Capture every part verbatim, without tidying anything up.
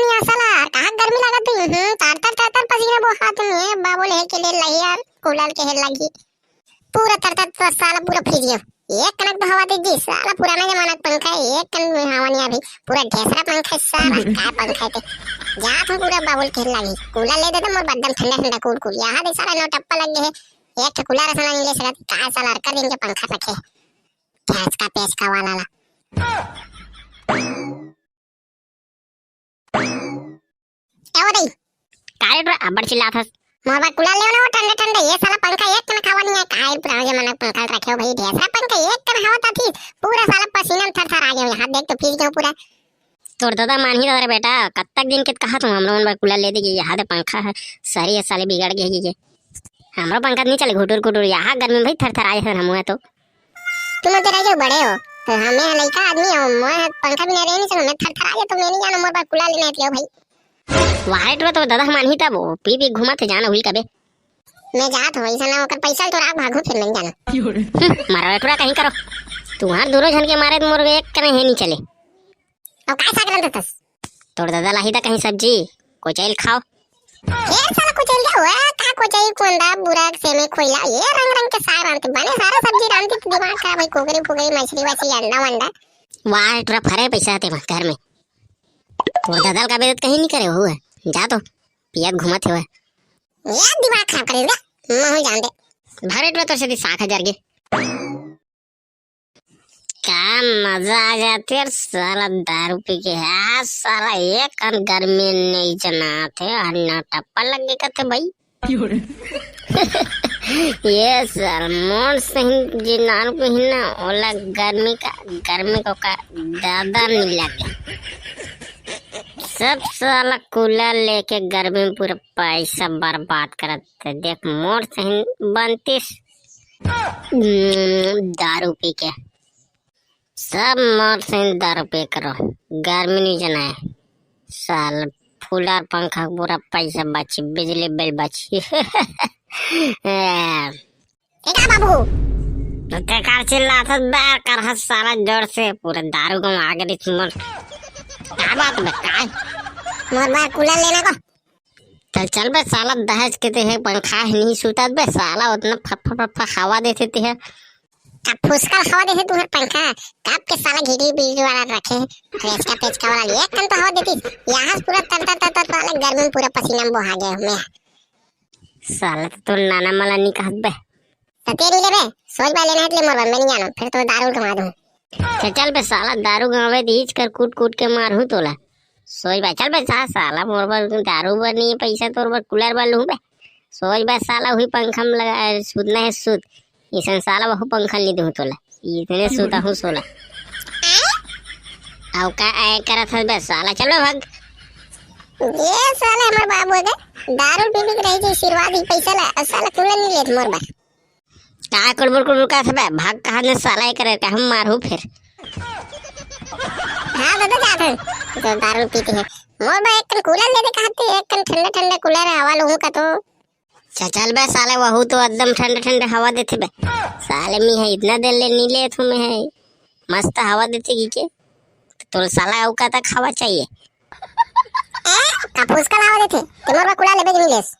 या साला, अउ कहाँ गर्मी लागत हे? हम्म, तर तर तर तर पसीना बोहात हे। बाबू ले के ले लही यार, कूलर के हे लगी। पूरा तर तर तर साला पूरा फ्रीज हे। एक कनक तो हवा दे जी, साला पुराना जमाना के पंखा हे, एक कन हवा नहीं अभी। पूरा ढेसरा पंखा हे साला, का पंखा हे ते। जात हूँ पूरा बाबू ले के लगी। कूलर ले देता मोर बर एकदम ठंडा ठंडा कूल कूल। यहाँ दे साला नौ टप्पा लग गए हे। एक ठो कूलर साला नहीं ले सकत, का साला हर कर दिन के पंखा रखे। ठेसका पेचका वाला ला। ए ओ दई, का रे तोरा अब्बड़ चिल्लात हस? मोर बर कूलर लेव ना वो ठंडे ठंडे, ये साला पंखा एक कन हवा नहीं हे, का ये पुराना जमाना के पंखा रखे हो भाई, ढेसरा पंखा एक कन हवा ताथी, पूरा साला पसीना में थर थर आ गया हूँ, हाथ देख तो फीस गया हूँ पूरा। तोर ददा मानही दादा रे बेटा, कतक दिन के कहत हूँ हमरो मन बर कूलर ले दे के, यहाँ दे पंखा हे, सरी हे साले बिगड़ गए हे। हमरो पंखा नहीं चले घुटुर घुटुर, यहाँ गर्मी में भाई थर थर आ जाथन हमू तो। तुम तो रह जाओ बड़े हो, तो हमें लइका आदमी हो, मैं पंखा बिना रह नहीं सकूँ, मैं थर थर आ जाता हूँ, मैं नहीं जाना, मोर बर कूलर लेने आती हो भाई। वाह रे टुरा, तो ददा मानही तब वो पी पी घूमत हे, जाना हुई कबे। मैं जात हूँ, ऐसा ना होकर पैसा तो राख भागू, फिर मैं नहीं जाना। हम्म, मारो रे टुरा कहीं करो, तुम्हार दोनों झन के मारे तो मोर एक कने हे नहीं चले। अब काय साग रंधत हस? तोर ददा लाही ता कहीं सब्जी, कोचैल खाओ। ए साला कोचैल क्या हुआ? का कोचैल कोंदा बुरक सेमी खोइला, ये रंग रंग के साग रांधते, बने सारा सब्जी रांधते तो दिमाग खराब है, कुकरी फुकरी मछली वछली अंडा वंडा। वाह, टुरा फरे पैसा आते घर में। तोर ददा का बेदत कहीं नहीं करे हुआ, जा तो पियत घूमत हुआ। ये दिमाग खराब करे ना, मैं हूँ जान दे। भरे टुरा तोर से साठ हजार के। का मजा आ जाथे यार साला दारू पी के। हाँ साला, एक कन गर्मी नहीं जनात हे, अन्ना टप्पा लग गे कथे भाई। ये साल मोर सही जे दारू पीही ना, ओला गर्मी का, गर्मी को का दादा नहीं लगे। सब साला कूलर लेके गर्मी में पूरा पैसा बर्बाद करत हे। देख मोर सही बनतीस, हम्म, दारू पी के सब मोर सही दारू पी करो, गर्मी नहीं जनाए। साल कूलर पंखा पूरा पैसा बची, बिजली बिल बची। ए, ए का बाबू? तो ते का चिल्लात हस बे, कर हस साला जोर से, पूरा दारू को आगे रिस मोर। का बात बे, काय? मोर बर कूलर लेना को। चल, चल बे साला, दहेज के ते हे पंखा हे, नहीं सुतात बे साला, उतना फफा फफा हवा देथे ते हे। का फुसकल हवा देथे तुहर पंखा, कब के साला घिघी बीघी वाला रखे, पेचका पेचका वाला, एक कन तो हवा देती, यहाँ से पूरा तर तर तर तर साला गर्मी में पूरा पसीना में बोहा गया हूँ मैं। साला तो तोर नाना मला नहीं कहत बे। सत्य नहीं लेबे, सोच बा लेना है तो ले मोर बर, मैं नहीं जानो, फिर तो दारू उठवा दूँ। चल, चल बे साला, दारू गावे दीज कर कूट कूट के मारहूँ तोला। सोच बा, चल बे सा-, साला मोर बर दारू बर नहीं पैसा, तोर बर कूलर बर लूँ बे। सोच बा साला, वही पंखा में लगा, सूतना है सूत। इसन साला वहू पंखा नहीं दूँ तोला। इतने सूता हूँ सोला। आओ का आए करत हस बे साला, चल बे भाग। ये साला हमर बाबू के दारू पी पी के रही जे आशीर्वाद ही पैसा ला, और साला कूलर नहीं लेत मोर बर। का कुड़बुड़ कुड़बुड़ का सबे? भाग कहाँ ने साला, एक करे का हम मारू फिर। हाँ दादा जात हन। जो दारू पीते हैं। मोर बा एक कन कूलर ले दे कहते, एक कन ठंडा ठंडा कूलर हवा लूँ का तो। चल चल बे साले, वहू तो एकदम ठंडा ठंडा हवा देते बे। साले मी है इतना देर ले नी लेत हूँ मैं है। मस्त हवा देते की के। तो तोर साला अउ का तक हवा चाहिए? ए, का फुसकल हवा देते। ते मोर बा कूलर लेबे कि नी लेस?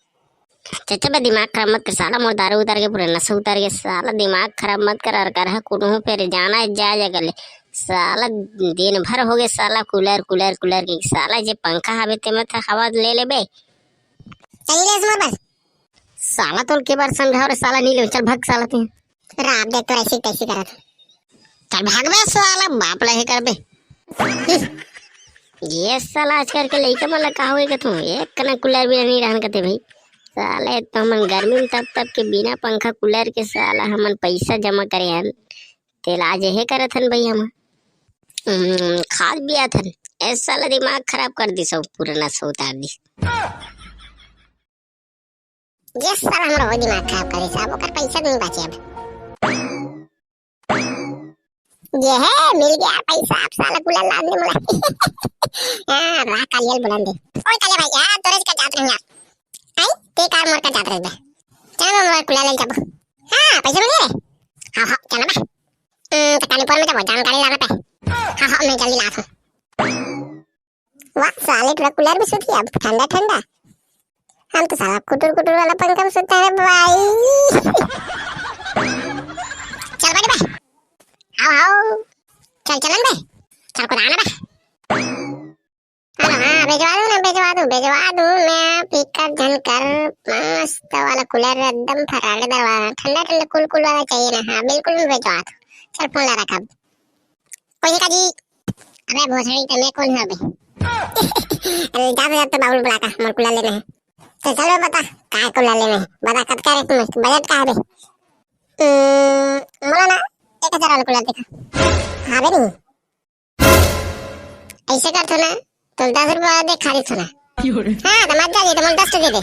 चचा बे दिमाग खराब मत कर साला, मोर दारू उतार के पूरा नशा उतार के साला, दिमाग खराब मत कर। और कर कुनहू पे जाना है, जा जा कर ले साला। दिन भर हो गए साला कूलर कूलर कूलर के साला, जे पंखा हवे ते मत हवा ले लेबे। चल ले मोर बस। साला तोल के बार समझाओ रे साला, नहीं ले, चल भाग साला तू। राम देख तोर ऐसी तैसी करत। चल भाग बे साला, बाप ला हे कर बे। ये साला आजकल के लइका मन ला का होगे कथों, एक कना कूलर भी नहीं रहन कथे भाई। साले तो हमन गर्मी में तप तप के बिना पंखा कूलर के साला हमन पैसा जमा करे हन, तेला आज हे करत हन भाई हम। हम्म, खाद बियात हन, ए साला दिमाग खराब कर दिस, पूरा नशा उतार दिस। ये साला हमरो दिमाग खराब करे साहब, ओकर पैसा नहीं बाचे अब। ये है, मिल गया पैसा, आप साला कूलर लान दे मोला। हाँ, राह कालियल बुलान दे। ओए कालिया भाई, यार, तोरे का जात रही यार। आई, ते कार मोर का जात रही बे। चल बे, मोर कूलर ले जाबो। हाँ, पैसा मिले रे। हाँ, हाँ, चल बे। हम्म, तो कानीपुर में जाबो, जानकारी लाना पे। हाँ, हाँ, मैं जल्दी लात हूँ। वाह, साले टुरा कूलर में सुती, अब ठंडा ठंडा। हम तो साला कुटुर कुटुर वाला पंखा में सुते हैं भाई। चल बैठ बे। आओ, आओ। चल, चलन बे। चल, कुदाना बे। हेलो, हाँ, भेजवा दूँ ना, भेजवा दूँ, भेजवा दूँ मैं। फिकर झन कर, मस्त वाला कूलर, एकदम फराटेदार वाला, ठंडा ठंडा कूल कूल वाला चाहिए ना। हाँ, बिल्कुल, मैं भेजवा दूँ। चल, फोन ला रखा अब। कोई नहीं का जी। अबे भोसड़ी, तो मैं कौन हूँ अबे? अरे, जा तो, जा तो बाबू बुला का, मोर कूलर लेना है। तो चल बे, बता, काय कूलर लेना है? बता, कतका रेट में? बजट का है बे? हम्म, बोला ना, एक हजार वाला कूलर देखा। हाँ बे, नहीं। ऐसे कर तो ना, तो दस रुपया वाला देख, खरीद तो ना। हाँ, तो मत जा जी, तो मोर दस तो दे दे।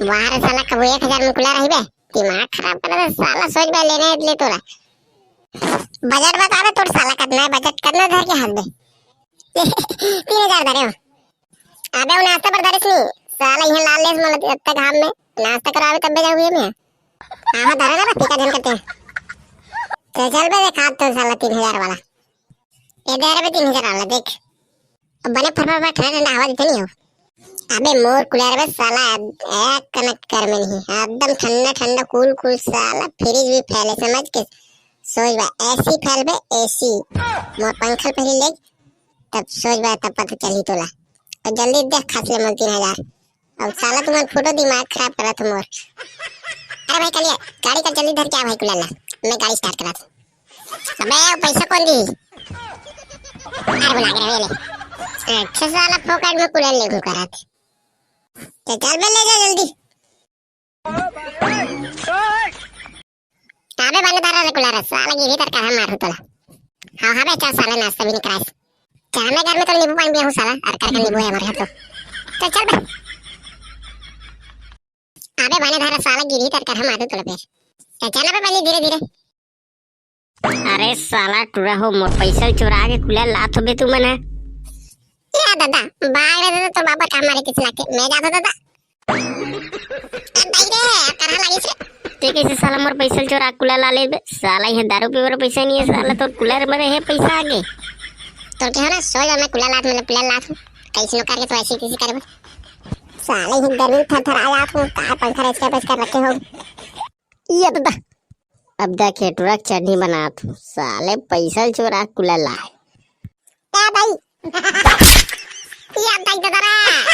वाह रे साला, कबू एक हजार में कूलर रही बे? दिमाग खराब कर दे साला, सोच बे लेने ले तोरा। बजट बता बे तोर साला, कतना है बजट, कतना धर के हाथ बे? तीन हजार धरे हो। अबे वो नाश्ता पर धरिस नहीं, साला यहाँ लाल लेस मोला इतना घाम में, नाश्ता करावे तब बे जाऊँगी मैं। हाँ, हाँ, धरे ना बे, फिकर झन करते हैं। तो चल बे, देख हाथ तो साला तीन हजार वाला। ये दे रहे बे तीन हजार वाला, देख। अब बने फरफर ठंडा ठंडा हवा देते नहीं हो। अबे मोर कूलर बे साला, एक कनक कर में नहीं, एकदम ठंडा ठंडा कूल कूल साला, फ्रिज भी फेल है समझ के। सोच बा, एसी फेल बे, एसी। मोर पंखा पहले ले, तब सोच बा, तब पता चली तोला। और जल्दी देख, खस ले मोर तीन हजार। अब साला तुम्हार फोटो दिमाग खराब करा तुम और। अरे भाई कालिया, गाड़ी का जल्दी धर के आ भाई कूलर ला, मैं गाड़ी स्टार्ट करा। अबे, वो पैसा कौन दी? अरे, बुला के रहे ले। अच्छा, साला फोकट में कूलर ले घूम करत। तो चल बे, ले जा जल्दी। अबे, बने धरा रे कूलर, साला गिरी तर कहाँ मारू तोला। हाँ, हाँ बे, चल साला, नाश्ता भी नहीं कराइस। चल, मैं घर में तो नींबू पानी भी हूँ साला, और कर का नींबू है हमारे घर तो। चल, चल बे। अबे, बने धरा साला, गिरी तर कहाँ मारू तोला फिर। चल, चल बे, पहले धीरे धीरे। अरे साला टुरा हो, मोर पैसा चुरा के कूलर लात हो बे तुमन ह। ए दादा, बाग रे दादा, तोर बाबा काम मारे किस लाके, मैं जात हो दादा। ए दाई रे, करहा लागिस रे। ते कैसे साला मोर पैसा चुरा कूलर ला ले बे? साला यहाँ दारू पीबर पैसा नहीं है, साला तोर कूलर में है पैसा आगे। तो क्या हो ना, सोच मैं कूलर लात, मतलब कूलर लात हूँ। कैसे नो करके तो ऐसी किसी करे बे। साला ही गर्मी थर थर आ जात हूँ, कार पंखा रेस कर रेस कर रखे हो। ये दादा, अब देखे टुरा के चटनी बनात हूँ, साले पैसा चोरा कूलर लाए। ए भाई, ये अब दाई दादा रे,